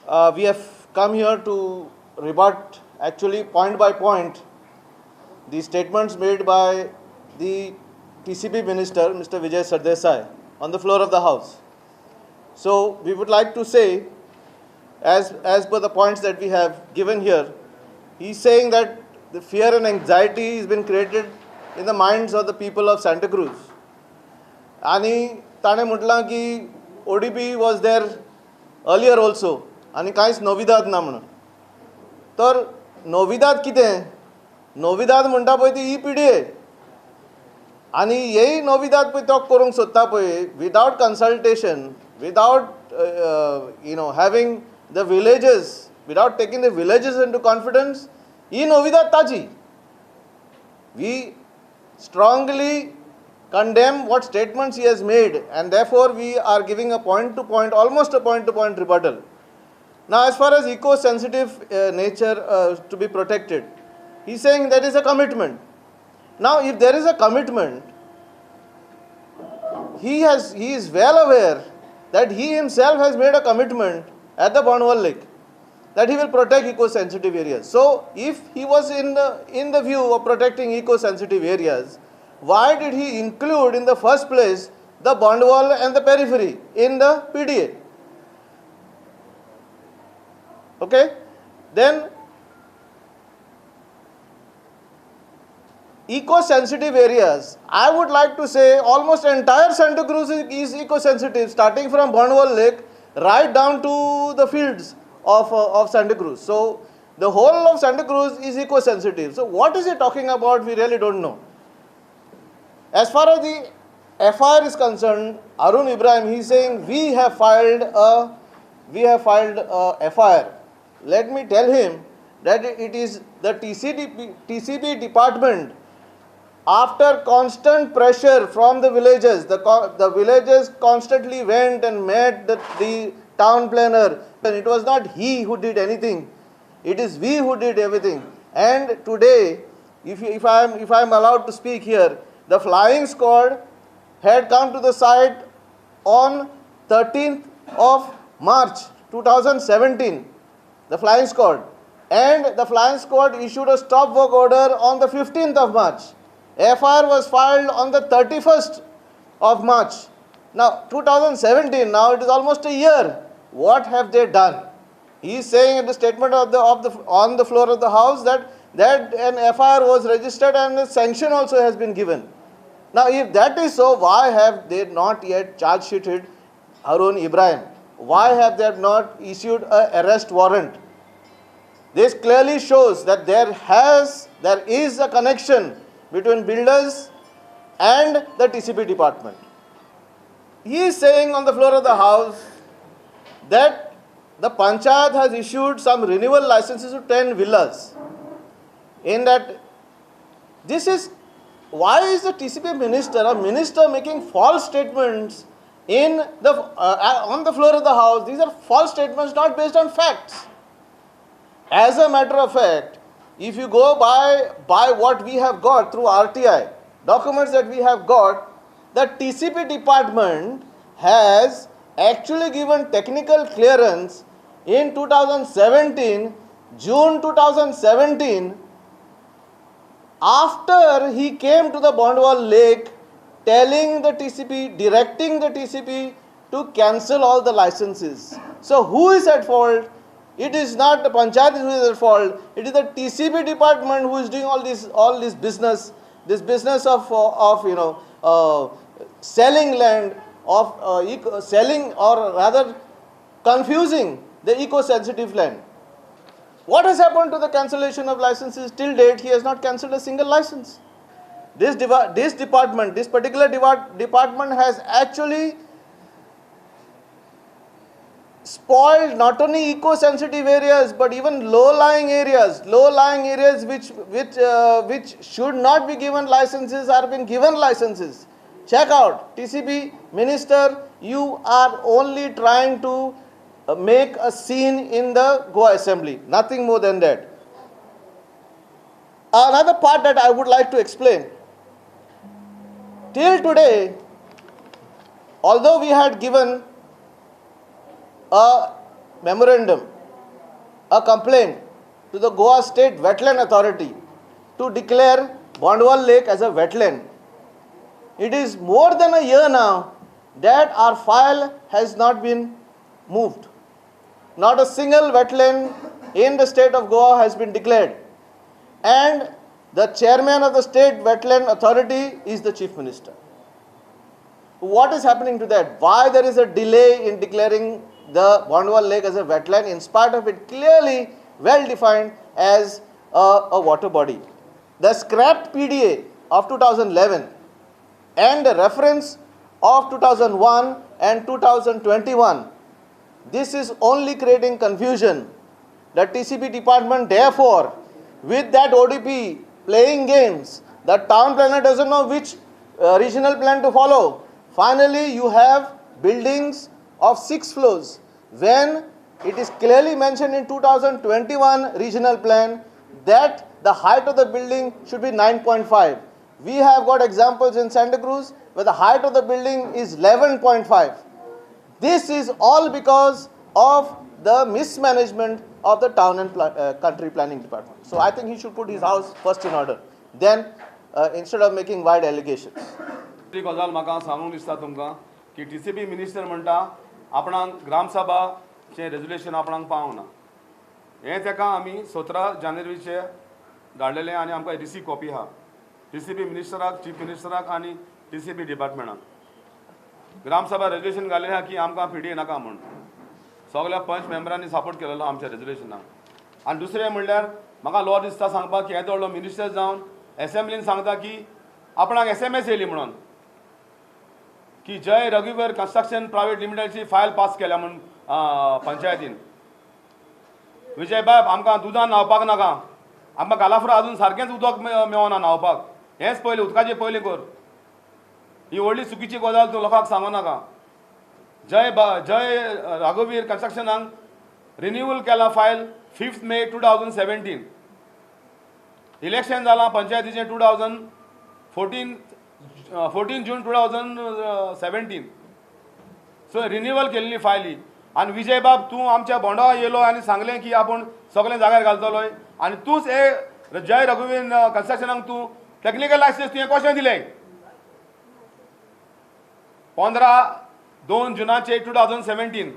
We have come here to rebut actually point by point the statements made by the TCP Minister, Mr. Vijay Sardessai, on the floor of the House. So we would like to say, as per the points that we have given here, he is saying that the fear and anxiety has been created in the minds of the people of Santa Cruz. आनी ताणें म्हटलां की ODP was there earlier also आनी कांयच नोविदाद ना म्हणून. तर नोविदाद कितें? नोविदाद म्हणटा पळय ती EPDA. आनी हेय नोविदाद पळय तो करूंक सोदता पळय without consultation, without having the villages, without taking the villages into confidence, ही नोविदाद ताजी. We strongly condemn what statements he has made, and therefore we are giving a point to point, almost a point to point rebuttal. Now, as far as eco-sensitive nature to be protected, he is saying there is a commitment. Now, if there is a commitment, he is well aware that he himself has made a commitment at the Bondwal Lake that he will protect eco-sensitive areas. So, if he was in the view of protecting eco-sensitive areas, why did he include in the first place the Bondwal and the periphery in the PDA? Okay, then eco-sensitive areas, I would like to say almost entire Santa Cruz is eco-sensitive, starting from Bondwal Lake right down to the fields of Santa Cruz. So the whole of Santa Cruz is eco-sensitive. So what is he talking about? We really don't know. As far as the FIR is concerned, Arun Ibrahim, he is saying we have filed a FIR. Let me tell him that it is the TCP department, after constant pressure from the villagers, the villagers constantly went and met the town planner, and it was not he who did anything, it is we who did everything. And today, if I am allowed to speak here, the flying squad had come to the site on 13th of March 2017, the flying squad, and the flying squad issued a stop work order on the 15th of March. FIR was filed on the 31st of March. Now 2017, now it is almost a year. What have they done? He is saying in the statement on the floor of the House that an FIR was registered and a sanction also has been given. Now if that is so, why have they not yet charge sheeted Arun Ibrahim? Why have they not issued an arrest warrant? This clearly shows that there is a connection between builders and the TCP department. He is saying on the floor of the House that the Panchayat has issued some renewal licenses to 10 villas. In that, this is, why is the TCP minister, a minister, making false statements in the on the floor of the House? These are false statements not based on facts. As a matter of fact, if you go by what we have got through RTI, documents that we have got, the TCP department has actually given technical clearance in 2017, June 2017, after he came to the Bondwal Lake telling the TCP, directing the TCP to cancel all the licenses. So who is at fault? It is not the Panchayat who is at fault. It is the TCP department who is doing all this business, this business of selling land, of selling, or rather confusing the eco-sensitive land. What has happened to the cancellation of licenses? Till date, he has not cancelled a single license. This department, this particular department has actually spoiled not only eco-sensitive areas but even low-lying areas. Low-lying areas which should not be given licenses are being given licenses. Check out, TCP minister, you are only trying to make a scene in the Goa Assembly, nothing more than that. Another part that I would like to explain. Till today, although we had given a memorandum a complaint to the Goa State Wetland Authority to declare Bondwal Lake as a wetland. It is more than a year now that our file has not been moved. Not a single wetland in the state of Goa has been declared. And the chairman of the State Wetland Authority is the Chief Minister. What is happening to that? Why there is a delay in declaring the Bondwal Lake as a wetland in spite of it clearly well defined as a water body? The scrapped PDA of 2011 and the reference of 2001 and 2021, this is only creating confusion. The TCB department, therefore, with that ODP playing games, the town planner doesn't know which regional plan to follow. Finally, you have buildings of 6 floors when it is clearly mentioned in 2021 regional plan that the height of the building should be 9.5. We have got examples in Santa Cruz where the height of the building is 11.5. This is all because of the mismanagement of the town and country planning department. So I think he should put his house first in order, then instead of making wide allegations. गजाल म्हाका सांगूंक दिसता तुमकां की T C बी minister म्हणटा आपणाक ग्रामसभाचें resolution आपणाक पावंक ना. हें ताका आमी 17 जानेवारीचे धाडलेलें आनी आमकां रिसीव कॉपी आहा टी सी बी मिनिस्टराक, चीफ मिनिस्टराक आनी टी सी बी डिपार्टमेंटाक. ग्रामसभा रेजोल्युशन घालें आहा की आमकां पी डी ए नाका म्हूण सगळ्या पंच मेंबरांनी सपोर्ट केलेलो आमच्या रेजोल्युशनाक. आनी दुसरें म्हणल्यार म्हाका लॉ दिसता सांगपाक की येदो व्हडलो मिनिस्टर जावन एसेंब्लीन सांगता की आपणाक SMS येयली म्हणून की जय रघुवीर कन्स्ट्रक्शन प्रायव्हेट लिमिटेडची फायल पास केल्या म्हूण पंचायतीन. विजय बाब आमकां दुदान न्हांवपाक नाका, आमकां कालाफुरा अजून सारकेंच उदक मेळना न्हांवपाक, हेंच पयलें उदकाचें पयलें कर. ही व्हडली चुकीची गजाल तूं लोकांक सांगू नाका. जय रघुवीर कन्स्ट्रक्शनाक रिन्यूअल केला फायल 5 May 2017. इलेक्शन जालां पंचायतीचें 2014 14 जून 2017. सो रिन्यूअल केल्ली फायली. आनी विजय बाब तूं आमच्या बोंडा येयलो आनी सांगलें की आपूण सगळें जाग्यार घालतलोय आनी तूंच हे जय रघुवीर कन्स्ट्रक्शनाक तूं टॅक्निकल लायसन्स तुवें कशें दिलें? 15/2 जुनाचे 2017.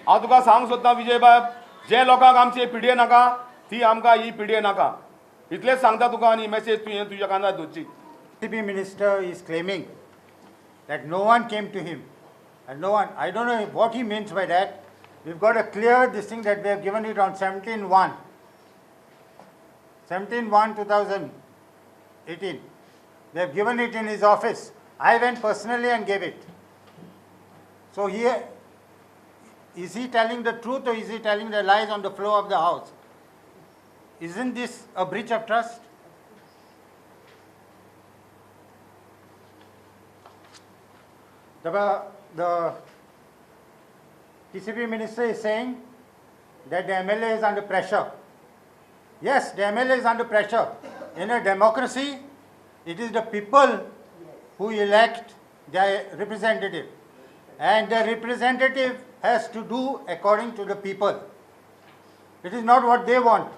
हांव तुका सांगूंक सोदतां विजय बाब, जे लोकांक आमची पी डी ए नाका ती आमकां ही पी डी ए नाका, इतलेंच सांगता तुका आनी मॅसेज तुवें तुज्या कानार दवरची. TCB minister is claiming that no one came to him and no one, I don't know what he means by that. We've got a clear this thing that we have given it on 17/1. 17/1/2018. They have given it in his office. I went personally and gave it. So here, is he telling the truth or is he telling the lies on the floor of the house? Isn't this a breach of trust? The TCP minister is saying that the MLA is under pressure. Yes, the MLA is under pressure. In a democracy, it is the people who elect their representative. And the representative has to do according to the people. It is not what they want.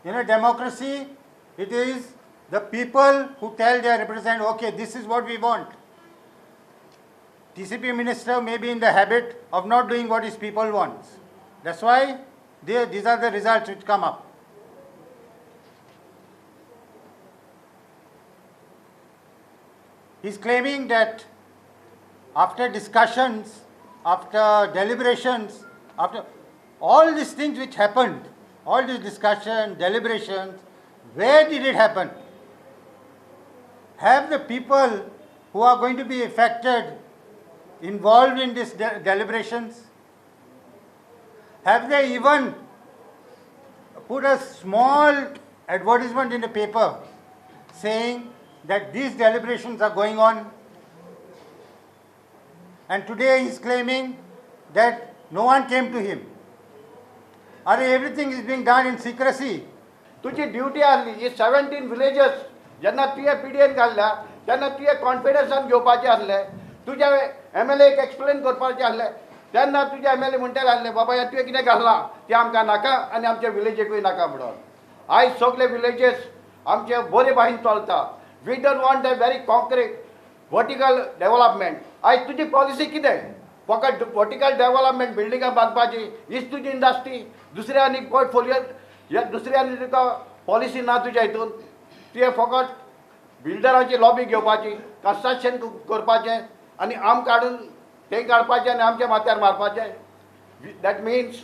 In a democracy, it is the people who tell their representative, okay, this is what we want. TCP minister may be in the habit of not doing what his people want. That's why these are the results which come up. He's claiming that after discussions, after deliberations, after all these things which happened, all these discussions, deliberations, where did it happen? Have the people who are going to be affected involved in these deliberations? Have they even put a small advertisement in the paper saying that these deliberations are going on? And today he is claiming that no one came to him. Are everything is being done in secrecy? तुझी duty आसली ही 17 विलेजस जेन्ना तुवें PDN घालल्या तेन्ना तुवें कॉन्फिडन्सान घेवपाचें आसलें, तुज्या MLA एक एक्सप्लेन करपाचें आसलें. तेन्ना तुजे एम एल ए म्हणटाले आसले बाबा हें तुवें कितें घातलां तें आमकां नाका आनी आमच्या विलेजीकूय नाका म्हणून. आयज सगळे विलेजीस आमचे बरे भाशेन चलता. We don't want a very concrete vertical development. आयज तुजी पॉलिसी कितें? फकत वर्टिकल डेव्हलपमेंट बिल्डिंगां बांदपाची हीच तुजी इंडस्ट्री, दुसऱ्या आनी पोर्टफोलियो हे दुसऱ्या आनी तुका पॉलिसी ना तुज्या हितून. तुवें फकत बिल्डरांची लॉबी घेवपाची, कन्स्ट्रक्शन करपाचें आनी आम काडून तें काडपाचें आनी आमच्या माथ्यार मारपाचें. That means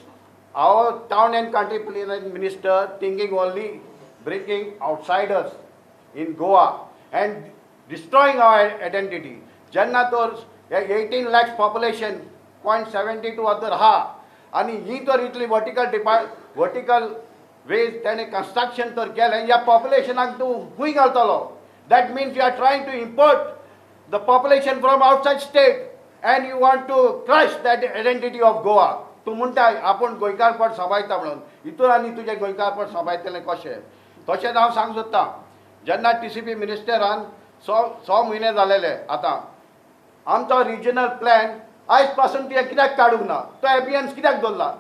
our town and country planning minister thinking only bringing outsiders in Goa and destroying our identity. जेन्ना तर 18 lakhs population 0.72 तर आहा आनी ही तर इतली वर्टिकल वर्टिकल वेज तेणें कन्स्ट्रक्शन तर केलें, ह्या पॉप्युलेशनाक तूं खूंय घालतलो? That means you are trying to import the population from outside state and you want to crush that identity of Goa. तूं म्हणटा आपूण गोंयकारपण सांबाळटा म्हणून, हितून आनी तुजें गोंयकारपण सांबाळटलें कशें? तशेंच हांव सांगूंक सोदतां, जेन्ना टीसीपी मिनिस्टरान 6 म्हयने जालेले आतां आमचो रिजनल प्लॅन आयज पासून तुवें कित्याक काडूंक ना? तो एबियन्स कित्याक दवरला?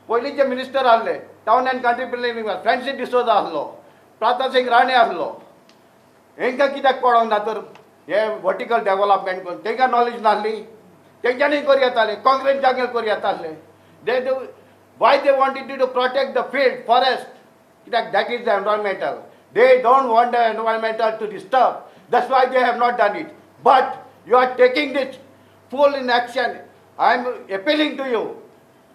पयलींचे मिनिस्टर आहले town and country planning Francis D'Souza आहलो, प्रतापसिंग राणे आहलो, हेंकां कित्याक पडोंक ना तर हे वर्टिकल डेव्हलपमेंट करून? तेंकां नॉलेज नासली, तेंच्यांनी करूं येतालें, कॉन्क्रीट जागेर करूं येतालें. They do why they wanted to protect the field forest कित्याक that is the environmental. They don't want the environmental to disturb, that's why they have not done it. But you are taking this full in action. I am appealing to you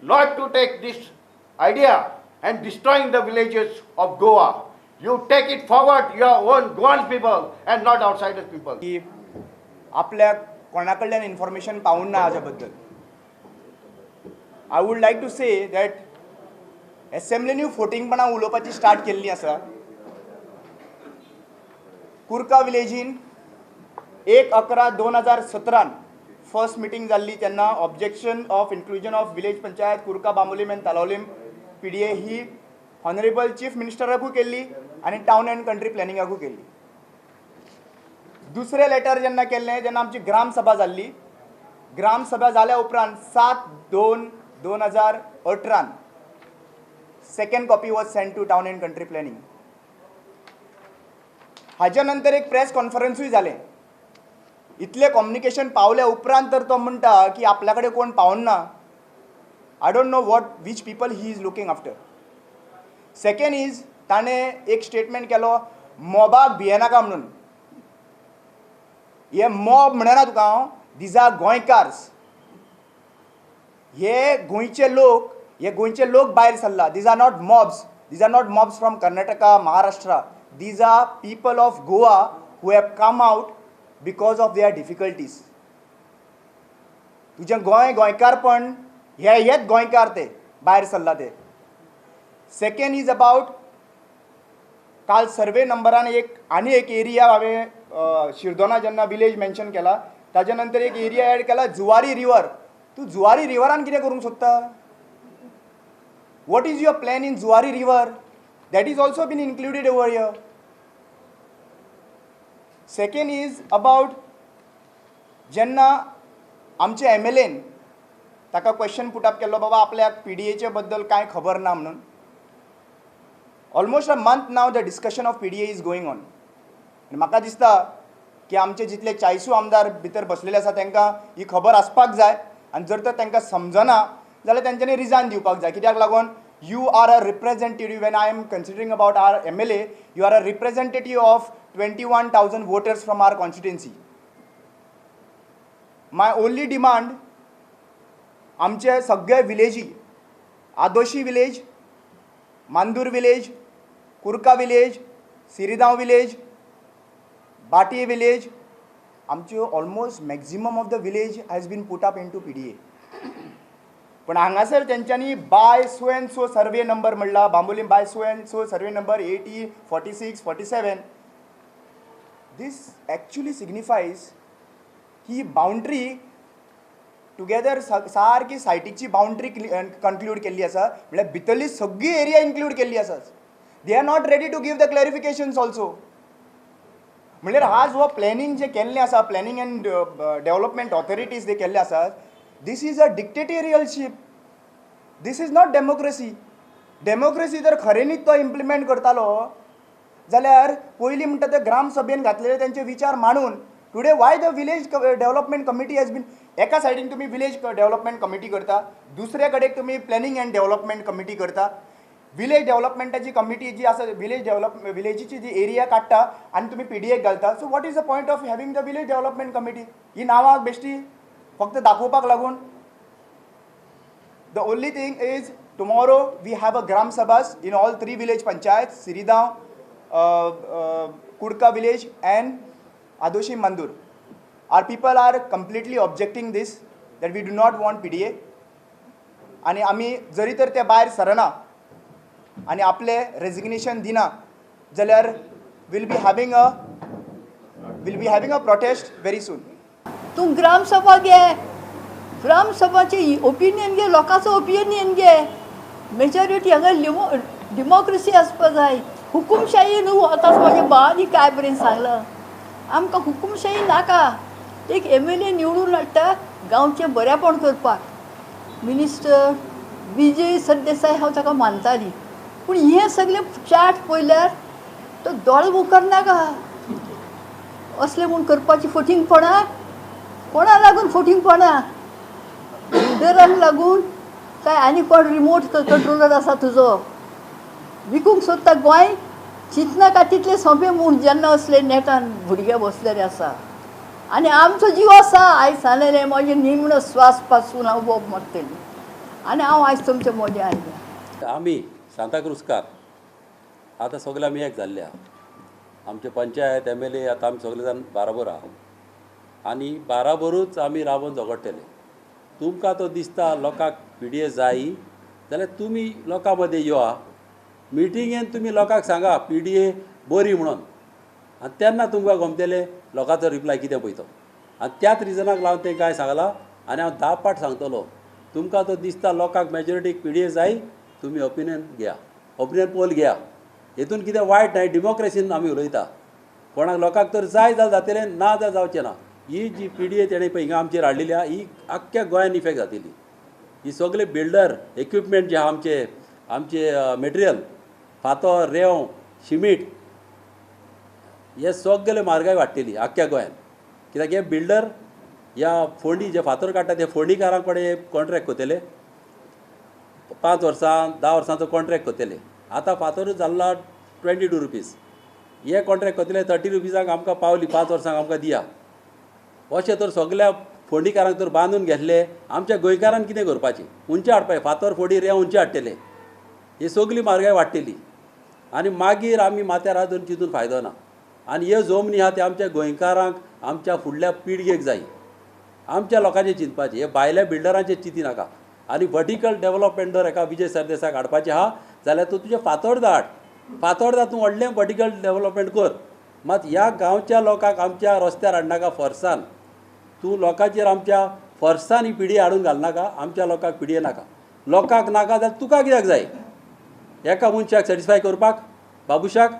not to take this idea and destroying the villages of Goa. You take it forward your own Goan people and not outsiders people. की आपल्या कोणा कडल्यान information पावूंक ना हाज्या बद्दल. I would like to say that एसेंब्लीनूय फोटिंगपणां उलोवपाची start केल्ली आसा. कुर्का विलेजीन 1/11/2017 फर्स्ट मिटींग जाल्ली तेन्ना objection of inclusion of village panchayat Curca, Bambolim and Talaulim PDA he honourable chief मिनिस्टराकूय केल्ली आनी टावन अँड कंट्री प्लॅनिंगाकूय केल्ली. दुसरें लेटर जेन्ना केल्लें तेन्ना आमची ग्रामसभा जाल्ली. ग्रामसभा जाल्या उपरांत 7/2/2018 second copy was send to town and country planning. हाज्या नंतर एक प्रेस कॉन्फरन्सूय जालें. इतलें कम्युनिकेशन पावल्या उपरांत तर तो म्हणटा की आपल्या कडेन कोण पावना. I don't know what which people he is looking after. Second is ताणें एक स्टेटमेंट केलो मॉबाक भियेनाका म्हणून. हे मॉब म्हणना तुका हांव, these are Goenkars. हे गोंयचे लोक, हे गोंयचे लोक भायर सरला. These are not mobs, these are not mobs from Karnataka, Maharashtra. These are people of Goa who have come out because of their difficulties. तुजें गोंय गोंयकारपण हे हेच गोंयकार ते भायर सरला ते. सेकेंड is about काल सर्वे नंबरान एक आनी एक एरिया हांवें शिरदोना जेन्ना विलेज मेन्शन केला ताज्या नंतर एक एरिया एड केला जुवारी रिवर. तूं जुवारी रिवरान कितें करूंक सोदता? What is your plan in Zuari river? That is also been included over here. Second is about जेन्ना आमचे एम एल एन ताका क्वेश्चन पुट अप केल्लो बाबा आपल्याक पीडीएचे बद्दल कांय खबर ना म्हणून. Almost a month now the discussion of PDA is going on. आनी म्हाका दिसता की आमचे जितले 40 आमदार भितर बसलेले आसा तांकां ही खबर आसपाक जाय आनी जर तर तांकां समजना जाल्यार तेंच्यांनी रिजायन दिवपाक जाय. कित्याक लागून you are a representative. When I am considering about our MLA, you are a representative of 21,000 voters from our constituency. My only demand, आमचे सगळे विलेजी, Adoshi village, Mandur village, Curca village, Siridao village, Bhatiye village, आमच्यो almost maximum of the village has been put up into PDA. पण हांगासर तेंच्यांनी by so and so survey number म्हणला, Bambolim by so and so survey number 80, 46, 47. This actually signifies he boundary together सारकी सायटीची boundary conclude केल्ली आसा, म्हळ्यार भितरली सगळी area include केल्ली आसा. They are not ready to give the clarifications also. म्हणल्यार आज हो प्लॅनिंग जें केल्लें आसा, प्लॅनिंग एंड डेव्हलपमेंट ऑथॉरिटीज जे केल्ले आसात, This is a dictatorialship, this is not democracy. Democracy जर खऱ्यांनीच तो इम्प्लिमेंट करतालो जाल्यार पयलीं म्हणटा ते ग्रामसभेन घातलेले तेंचे विचार मांडून today why the village development committee has been, एका सायडीन तुमी विलेज डेव्हलपमेंट कमिटी करता, दुसऱ्या कडेन तुमी प्लॅनिंग अँड डेव्हलपमेंट कमिटी करता. विलेज डेव्हलपमेंटाची कमिटी जी आसा, विलेज डेव्हलप विलेजीची जी एरिया काडटा आनी तुमी पीडीएक घालता. So what is the point of having the village development committee? ही नांवां बेश्टी फक्त दाखोवपाक लागून. The only thing is tomorrow we have a gram sabhas in all three village panchayat, Siridao, Kudka village and Adoshi Mandur. Our people are completely objecting this, that we do not want PDA. आनी आमी जरी तर ते भायर सरना आनी आपले resignation दिना जाल्यार will be having a protest very soon. तूं ग्रामसभा घे, ग्रामसभाचे ओपिनियन घे, लोकांचो ओपिनियन घे. मेजॉरिटी हांगा डेमोक्रेसी आसपा जाय, हुकुमशाही न्हू. आतां म्हाज्या भावांनी काय बरें सांगलां, आमकां हुकुमशाही नाका. एक MLA निवडून हाडटा गांवचें बरेपण करपाक. मिनिस्टर विजय सरदेसाय हांव ताका मानताली, पूण हें सगळें चार्ट पळयल्यार तो दोळे मुखार नाका. असलें म्हूण करपाची फटींगपणां कोणा लागून, फटींगपणां लिडरांक लागून काय आनी कोण रिमोट कंट्रोलर आसा तुजो विकूंक सोदता गोंय. चिंतनाका तितलें सोंपें म्हूण जेन्ना असले नेटान भुरगे बसलेले आसा. आनी आमचो जीव आसा आयज सांगलेलें, म्हजें निमणो स्वास पासून हांव बोब मारतली. आनी हांव आयज तुमचे मोदें आयलें. आमी सांताक्रुजकार आतां सगळे आमी एक जाल्ले आहा. आमचे पंचायत MLA आतां आमी सगळे जाण बाराबर आहा आनी बाराबरूच आमी राबोवन झगडटले. तुमकां तो दिसता लोकांक PDA जाय जाल्यार तुमी लोकां मदें यो, मिटिंगेन तुमी लोकांक सांगा PDA बरी म्हणून, आनी तेन्ना तुमकां गमतलें लोकांचो रिप्लाय कितें पळय तो. आनी त्याच रिजनाक लागून तें कांय सांगलां आनी हांव 10 पाट सांगतलो. तुमकां तो दिसता लोकांक मेजॉरिटीक PDA जाय, तुमी ओपिनियन घेया, ओपिनियन पोल घेया. हेतून कितें वायट न्हय, डेमोक्रेसीन आमी उलयता. कोणाक लोकांक तर जाय जाल्यार जातलें, ना जाल्यार जावचें ना. ही जी PDA तेणें पळय हिंगा आमचेर हाडलेली आहा, ही आख्ख्या गोंयान इफेक्ट जातली. ही सगळे बिल्डर इक्विपमेंट जे आहा आमचे, आमचे मटेरियल फातर, रेंव, शिमीट हे सगळे म्हारगाय वाडटली आख्ख्या गोंयान. कित्याक हे बिल्डर ह्या फोंडी जे फातर काडटा ते फोंडीकारां कडेन कॉन्ट्रॅक्ट करतले, 5 वर्सां 10 वर्सांचो कॉन्ट्रॅक्ट करतले. आतां फातरूच जाल्ला 22 रुपीज, हे कॉन्ट्रॅक्ट करतले 30 रुपीजांक आमकां पावली, 5 वर्सांक आमकां दिया. अशें तर सगळ्या फोंडीकारांक तर बांदून घेतले. आमच्या गोंयकारान कितें करपाचें? उंचे हाडपाचें फातर, फोडी, रेंव उंचे हाडटले. ही सगळी म्हारगाय वाडटली आनी मागीर आमी माथ्यार हात धरून चिंतून फायदो ना. आनी ह्यो जमनी आहा त्यो आमच्या गोंयकारांक, आमच्या फुडल्या पिळगेक जाय. आमच्या लोकांचें चिंतपाचें, हे भायल्या बिल्डरांचें चिंती नाका. आनी वर्टिकल डेवलपमेंट जर एका विजय सरदेसाक हाडपाचें आहा जाल्यार तूं तुजें फातोर्दा हाड, फातोर्दा तूं व्हडलें वर्टिकल डेवलपमेंट कर. मात ह्या गांवच्या लोकांक आमच्या रस्त्यार हाडनाका फोर्सान. तूं लोकांचेर आमच्या फोर्सान ही PDA हाडून घालनाका. आमच्या लोकांक PDA नाका. लोकांक नाका जाल्यार तुका कित्याक जाय? एका मनशाक सॅटिस्फाय करपाक, बाबुशाक.